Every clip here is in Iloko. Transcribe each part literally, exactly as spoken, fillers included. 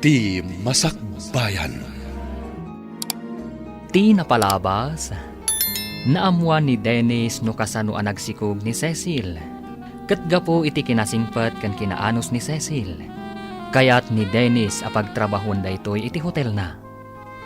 Ti Masakbayan. Ti napalabas, naammuan ni Dennis no kasano a nagsikog ni Cecil. Ket gapu iti kinasingpet ken kinaanus ni Cecil, kayat ni Dennis a pagtrabahoen daytoy iti hotelna.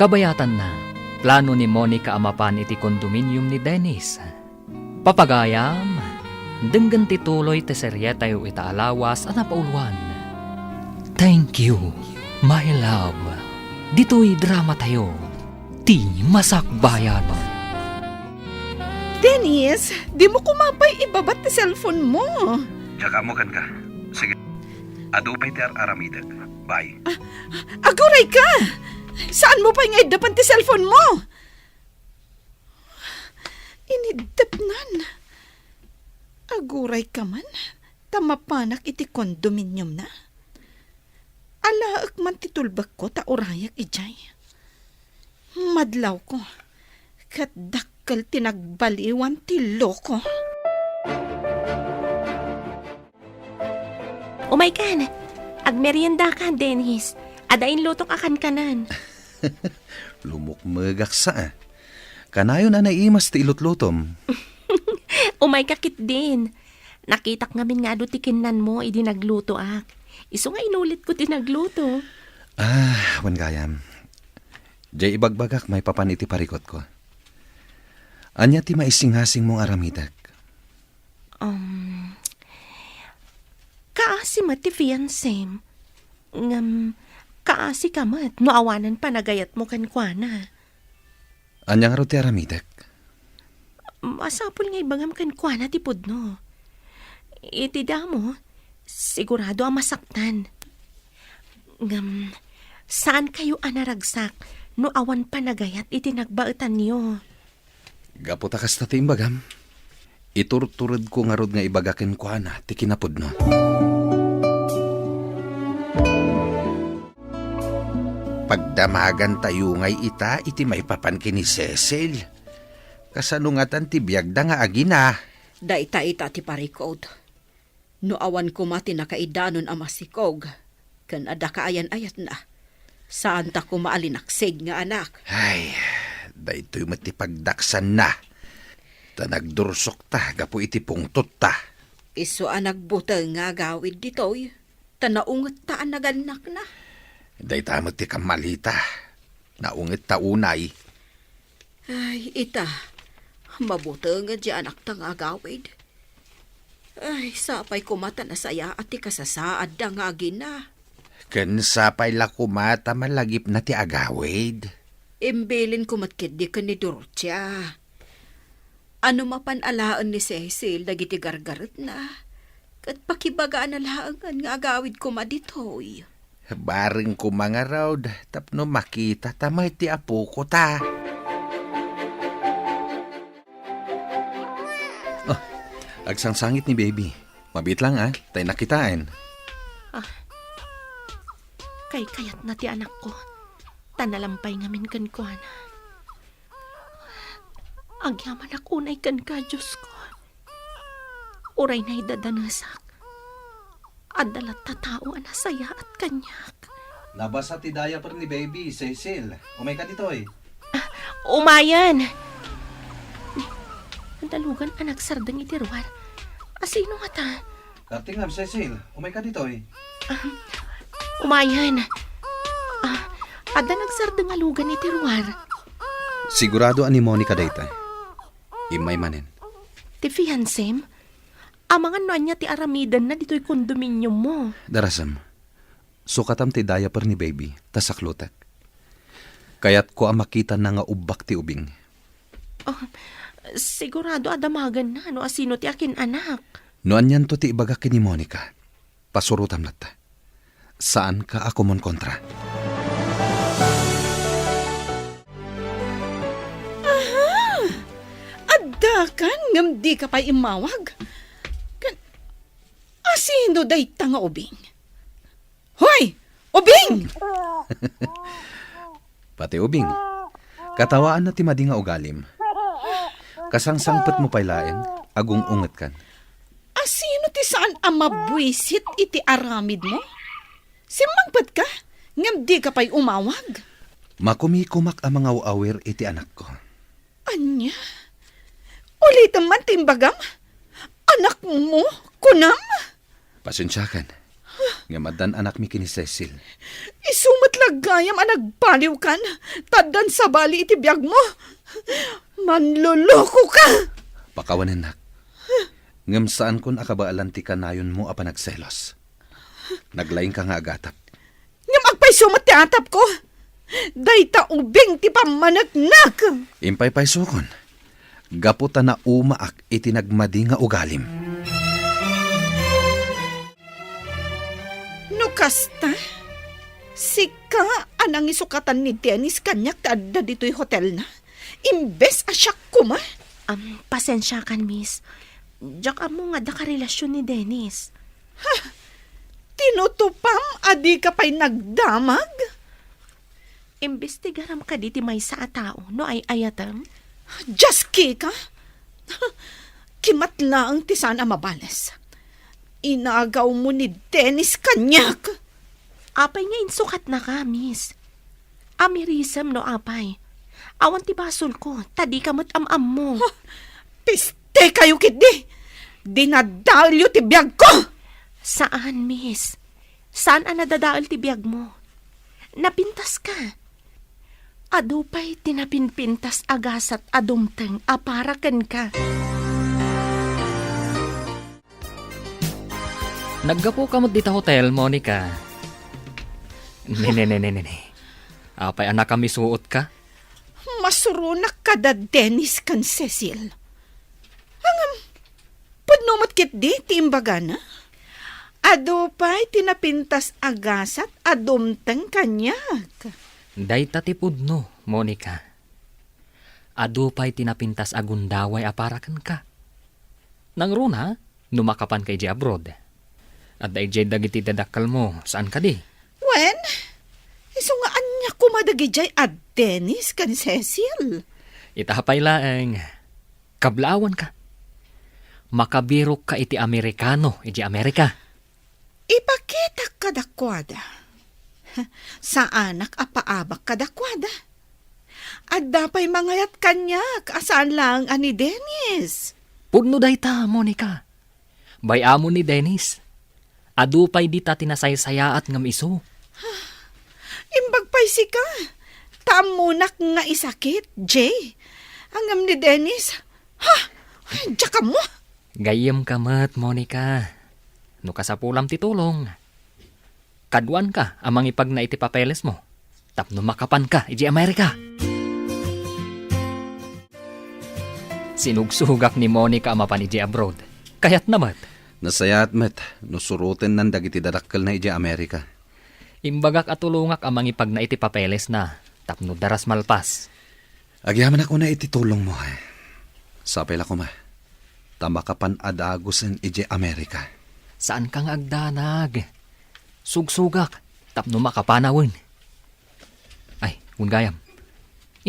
Kabayatanna, plano ni Monica a mapan iti condominium ni Dennis. Papagayam, denggen ti tuloy ti serietayo ita a lawas a napauluan. Thank you, my love. Ditoy dramatayo, Ti Masakbayan. Dennis, dimo koma pay ibabat ti cellphone mo. Diak ammo kenka. Sige. Adu pay ti ar-aramidek. Bye. Aguray ka! Saan mo pay nga iddapan ti cellphone mo? Iniddapnan. Aguray ka man, ta mapanak iti condominiumna. Alaek man ti tulbekko ta urayak idiay. Madlawko, ket dakkel ti nagbaliwan ti loko. Umaykan, agmeriendaka, Dennis. Adda inlutok a kankanan. Lumukmegak sa, ah. Kanayon a naimas ti ilutlutom. Umayka ketdin. Nakitak ngamin nga adu ti kinnanmo idi naglutoak. Isu nga inulitko ti nagluto. Ah, wen gayam. Diay ibagbagak maipapan iti parikutko. Ania ti maisingasingmo nga aramidek? Um, kaasi met ti fiancem. Ngem, kaasika met no awanen panagayatmo kenkuana. Ania ngarud ti aramidek? Masapul nga ibagam kenkuana ti pudno. Iti damo, sigurado a masaktan. Ngem, saankayo a naragsak no awan panagayat iti nagbaetanyo. Gapu ta kasta ti imbagam, iturturedko ngarud nga ibaga kenkuana ti kinapudno. Pagdamagantayo ngay ita iti maipapan ken ni Cecil. Kasano ngatan ti biagda nga agina? Dayta ita ti parikut. No awan koma ti nakaidanon a masikog ken adda kaayan-ayatna, saanta koma a linaksig nga anak. Ay, daytoy met ti pagdaksanna. Ta nagdursokta gapu iti pungtotta. Isu a nagbuteng nga agawid ditoy, ta naungetta a nagannakna. Dayta met ti kammalita. Naungetta unay. Ay, ita, mabuteng ti anakta nga agawid. Ay, sapay koma ta nasayaat ti kasasaadda nga agina. Ken sapay la koma ta malagipna ti agawid. Imbilinko met ketdi ken ni Dorotia. Ano mapan alaen ni Cecil dagiti gargaretna, ket pakibagaana laengen nga agawid koma ditoy. Bareng koma ngarud tapno makita ta met ti apoko ta. Oh, agsangsangit ni baby. Mabiit lang, ah, ta innak kitaen. Ah, kaykayatna ti anakko, ta nalampay ngamin kenkuana. Agyamanak unay kenka, Diosko. Uray naidadanesak, adda latta tao a nasayaat kaniak. Nabasa ti diaper ni baby, Cecil. Umayka ditoy. Ah, umayen! Adda alugan a nagsardeng iti ruar. Asino ngata? Kartingam, Cecil. Umayka ditoy. Ah, umayen. Ah, adda nagsardeng a lugan iti ruar. Sigurado a ni Monica dayta. Immay manen. Ti fiancem? Amangan no ania ti aramidenna ditoy condominiummo. Darasem, sukatam ti diaper ni baby, ta saklotek. Kayatko a makitana nga ubbak ti ubing. Oh, sigurado a damagenna no asino ti akin-anak. No anianto ti ibagak ken ni Monica, pasurotam latta. Saanka a kumonkontra. Aha! Addakan ngem dika pay immawag? Ken, asino dayta nga ubing? Hoy! Ubing! Pati ubing. Katawaanna ti madi nga ugalim. Kasangsangpetmo pay laeng, agung-ungetkan. Asino ti saan a mabuisit iti aramidmo? Simmangpetka, Ngem dika pay umawag? Makumikumak a mangaw-awir iti anakko. Ania? Ulitem man ti imbagam? Anakmo, kunam? Pasensiakan. Ngem addan anakmi ken ni Cecil. Isu met la gayam a nagbaliwkan, ta addan sabali iti biagmo. Manlolokoka! Pakawanennak. Ngem saankon a kabaelan ti kanayonmo a panagselos. Naglaingka nga agatep. Ngem agpayso met ti atapko. Dayta ubing ti pammaneknek. Impaypaysokon, gapu ta naumaak iti nagmadi nga ugalim. No kasta, sika a nangisukatan ni Dennis kaniak ti adda ditoy hotelna, imbes a siak koma? Am, pasensiakan, miss. Diak ammo nga adda karelasion ni Dennis. Ha! Tinutupam a dika pay nagdamag? Imbestigaram kadi ti maysa a tao no ay-ayatem? Dios, Kika! Kimat laeng ti saan a mabales. Inagawmo ni Dennis kaniak! Apay nga insukatnaka, miss? Amirisem no apay. Awan ti basolko, ta dika met am-ammo. Huh! Piste kayo ketdi! Dinadaelyo ti biagko! Saan, miss. Saan a nadadael ti biagmo. Napintaska. Adu pay ti napinpintas a gasat a dumteng a para kenka. Naggapuka met dita hotel, Monica. Ne, ne, ne, ne, ne, ne. Apay a nakamisuotka? Masuronak kada Dennis ken Cecil. Ngem, pudno met ketdi ti imbagana? Adu pay ti napintas a gasat a dumteng kaniak. Dayta ti pudno, Monica. Adu pay ti napintas a gundaway a para kenka. Nangruna, no makapanka idiay abroad. Adda idiay dagiti dadakkelmo, saan kadi? Wen, isu nga ania koma dagidiay a Dennis ken Cecil? Ita pay laeng, kablaawanka. Makabirokka iti Amerikano idiay Amerika. Ipakitak kadakuada. Saanak a paabak kadakuada. Adda pay mangayat kaniak a saan laeng a ni Dennis. Pudno dayta, Monica. Bay-amon ni Dennis. Adu pay dita ti nasaysayaat ngem isu. Imbag pay sika. Ta ammonak nga isakit, Jay. Ngem ni Dennis, ha? Diak ammo. Gayyemka met, Monica. No kasapulam ti tulong, kaduanka a mangipagna iti papelesmo tapno makapanka idiay Amerika. Sinugsugak ni Monica a mapan idiay abroad. Kayatna met. Nasayaat met no surotennan dagiti dadakkelna idiay Amerika. Imbagak a tulongak a mangipagna iti papelesna tapno daras malpas. Agyamanak unay iti tulongmo, eh. Sapay la koma, ta makapan a dagusen idiay Amerika. Saanka nga agdanag. Sugsugak tapno makapanawen. Ay, wen gayam.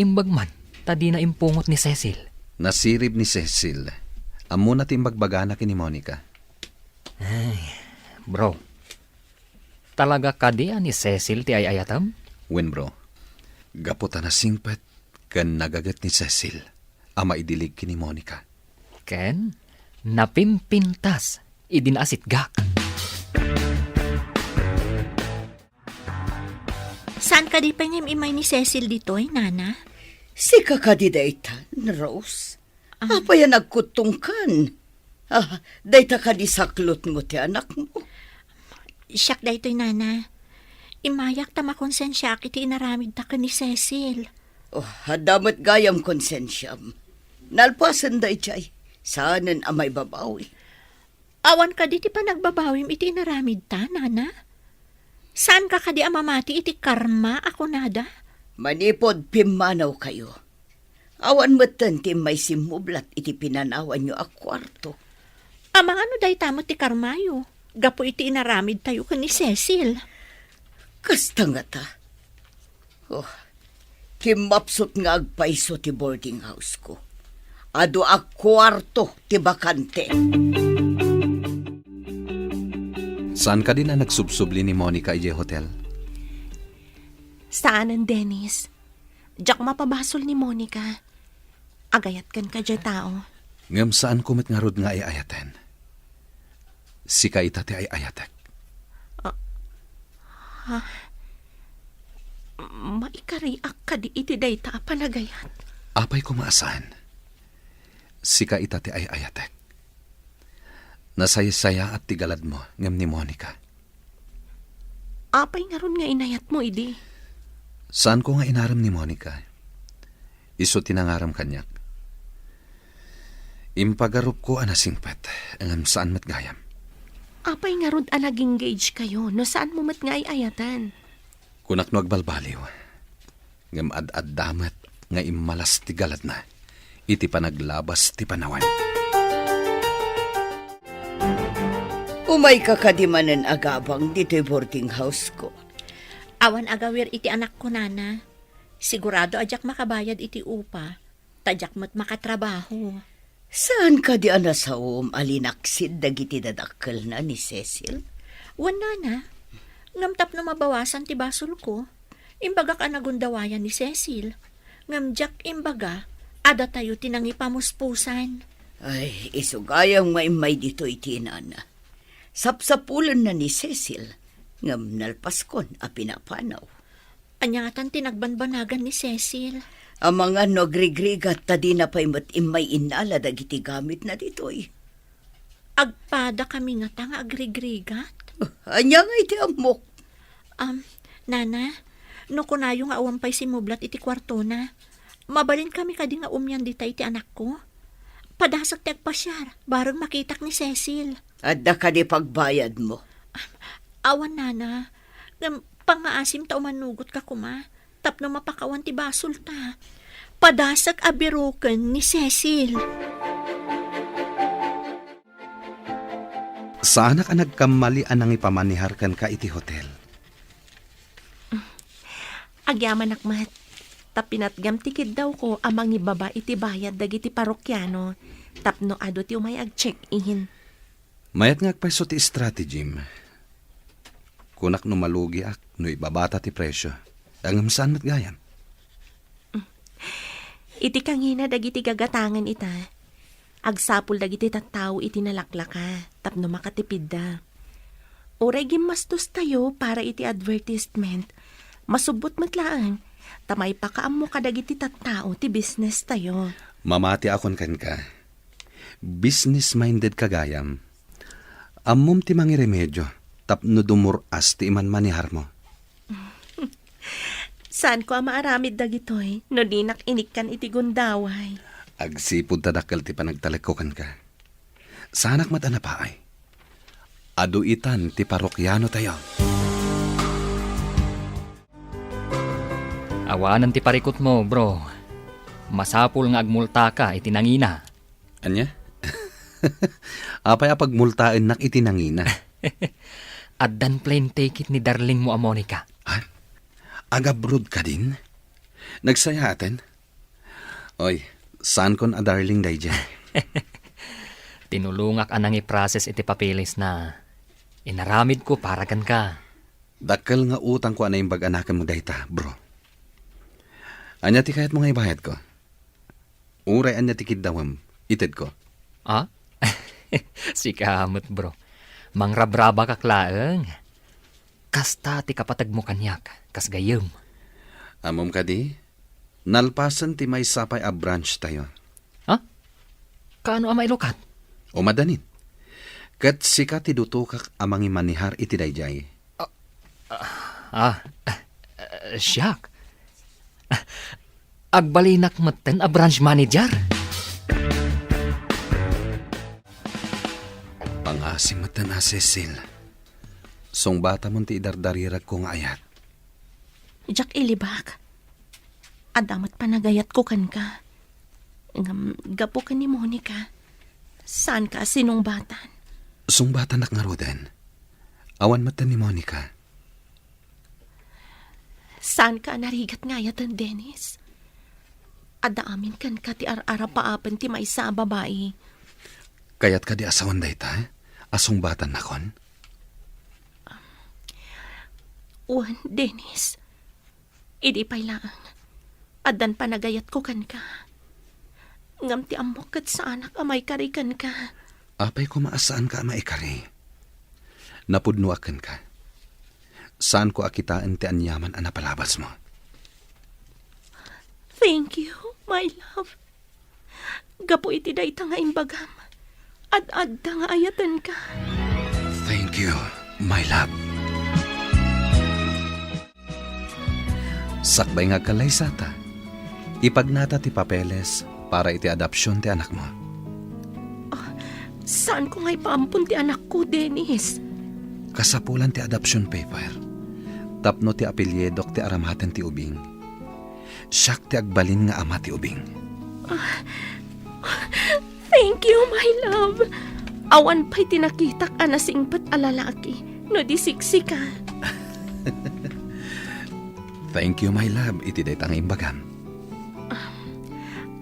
Imbag man, ta dina impungot ni Cecil. Nasirib ni Cecil. Ammona ti imbagbagana ken ni Monica. Ay, bro. Talaga kadi a ni Cecil ti ay-ayatem? Wen, bro. Gapu ta nasingpet ken nagaget ni Cecil a maidilig ken ni Monica. Ken napimpintas idi naasitgak. Saan kadi pay nga im-immay ni Cecil ditoy, Nana? Sika kadi daytan, Rose? Ah. Apay a nagkuttongkan? Ah, dayta kadi saklotmo ti anakmo? Siak daytoy, Nana. Immayak ta makonsensiaak iti inaramidta ken ni Cecil. Oh, adda met gayam konsensiam. Nalpasen daydiay. Saanen a maibabawi. Awan kadi ti panagbabawim iti inaramidta, Nana? Saanka kadi a mamati iti karma a kunada? Manipud pimmanawkayo, awan metten ti immay simmublat iti pinanawanyo a kuarto. Amangan no dayta met ti karmayo gapu iti inaramidtayo ken ni Cecil. Kasta ngata. Oh, kimmapsut nga agpayso ti boarding house ko. Adu a kuarto ti bakante. Saan kadi a nagsubsubli ni Monica idiay hotel? Saanen, Dennis. Diak mapabasol ni Monica. Agayat kenka diay tao. Ngem saanko met ngarud nga ay-ayaten. Sika ita ti ay-ayatek. Ah, ha? Maikariak kadi iti dayta a panagayat? Apay koma a saan? Sika ita ti ay-ayatek. Nasaysayaat ti galadmo ngem ni Monica. Apay ngarud nga inayatmo idi? Saanko nga inarem ni Monica. Isu ti nangarem kaniak. Impagarupko a nasingpet, ngem saan met gayam. Apay ngarud a nag-engage kayo no saanmo met nga ay-ayatan? Kunak no agbalbaliw. Ngem ad-adda met nga immalas ti galadna iti panaglabas ti panawen. Umayka kadi manen agabang ditoy boarding house-ko. Awan agawir iti anakko, Nana. Sigurado a diak makabayad iti upa, ta diak met makatrabaho. Saan kadi a nasaom a linaksid dagiti dadakkelna ni Cecil? Wen, Nana, ngem tapno mabawasan ti basolko, imbagak a nagundawayan ni Cecil. Ngem diak imbaga a datayo ti nangipamuspusan. Ay, isu gayam nga immay ditoy ti inana. Sapsapulenna ni Cecil, ngem nalpaskon a pinapanaw. Ania ngatan ti nagbanbanagan ni Cecil? Amangan no agrigrigat ta dina pay met immay innala dagiti gamitna ditoy. Agpadakami ngata nga agrigrigat? Ania nga iti ammok? Um, Nana, no kunayo nga awan pay simublat iti kuartona, mabalinkami kadi nga umian dita iti anakko? Padasek ti agpasiar, bareng makitak ni Cecil. Adda kadi pagbayadmo? Awan, Nana. Ngem pangngaasim ta umanugotka koma tapno mapakawan ti basolta. Padasek a biroken ni Cecil. Saanak a nagkammali a nangipamaneharka iti hotel. Agyamanak met, ta pinatgam ti kiddawko a mangibaba iti bayad dagiti parokiano tapno adu ti umay ag-check-in. Mayat nga agpayso ti strategy-m. Kunak no malugiak no ibabata ti presyo. Ngem saan met gayam. Iti kangina dagiti gagatangen ita, agsapul dagiti tattao iti nalaklaka tapno makatipidda. Uray gimmastostayo para iti advertisement, masubbot met laeng ta maipakaammo kadagiti tattao ti business tayo. Mamatiakon kenka. Business-minded ka gayam. Ammom ti mangiremedio tapno dumur-as ti imanmaneharmo. Saanko a maaramid dagitoy no dinak inikkan iti gundaway. Agsipud ta dakkel ti panagtalekko kenka. Saanak met a napaay. Adu itan ti parokianotayo. Awanen ti parikutmo, bro. Masapul nga agmultaka iti nangina. Ania? Apay a pagmultaennak iti nangina? Addan plane ticket ni darlingmo a Monica. Ha? Agabroad kadin? Nagsayaaten? Oy, saankon a darling daydiay. Tinulongak a nangiprocess iti papeles na. Inaramidko para kenka. Dakkel nga utangko a naimbag a nakemmo dayta, bro. Ania ti kayatmo nga ibayadko? Uray ania ti kiddawem, itedko. Ah? Sika met, bro. Mangrabrabakak laeng. Kasta ti kapatagmo kaniak, kas gayyem. Ammom kadi, nalpasen ti maysa pay a branch tayo. Ha? Kaano a mailukat? O madanin. Ket sika ti dutokak a mangimanehar iti daydiay. Ah, ah, ah, siak. Ah, agbalinak metten a branch manager. Pangasim metten a Cecil. Sungbatamon ti idardariragko nga ayat. Diak ilibak. Adda met panagayatko kenka. Ngem gapu ken ni Monica, saanka a sinungbatan. Sungbatannak ngaruden. Awan metten ni Monica. Saanka a narigat nga ayaten, Dennis. Adda amin kenka ti ar-arapaapen ti maysa a babai. Kayat kadi a sawen dayta a sungbatannakon? Wen, Dennis. Idi pay laeng, addan panagayatko kenka. Ngem ti ammok ket saanak a maikari kenka. Apay koma a saanka a maikari? Napudnoak kenka. Saanko a kitaen ti aniaman a napalabasmo. Thank you, my love. Gapu iti dayta nga imbagam, ad-adda nga ayatenka. Thank you, my love. Sakbay nga agkallaysata, ipagnata ti papeles para iti adoption ti anakmo. Ah, saanko nga ipaampon ti anakko, Dennis? Kasapulan ti adoption paper. Tapno ti apelyidok ti aramaten ti ubing. Siak ti agbalin nga ama ti ubing. Ah, thank you, my love. Awan pay ti nakitak a nasingpet a lalaki no di siksika. Thank you, my love, iti dayta nga imbagam. Ah,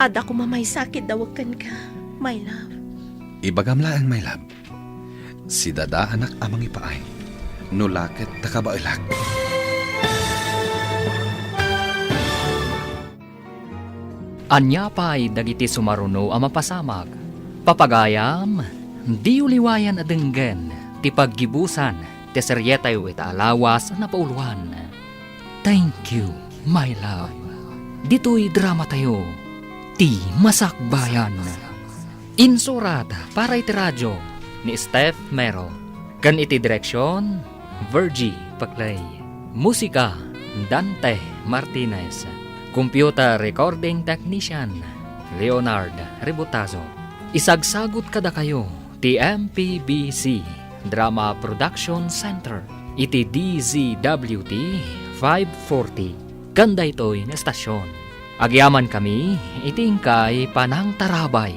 adda koma maysa a kiddawek kenka, my love. Ibagam laeng, my love. Sidadaanak a mangipaay, no la ket ta kabaelak. Ania pay dagiti sumaruno a mapasamak? Papagayam, diyo liwayan a denggen ti paggibusan ti serietayo ita a lawas a napauloan. Thank you, my love. Ditoy dramatayo, Ti Masakbayan. Insurat para iti radio ni Steph Mero, ken iti direksion, Virgie Paclay. Musika, Dante Martinez. Computer recording technician, Leonard Rebotazo. Isagsagut kadakayo ti M P B C Drama Production Center iti D Z W T five forty ken daytoy nga estasyon. Agyamankami iti inkay panangtarabay.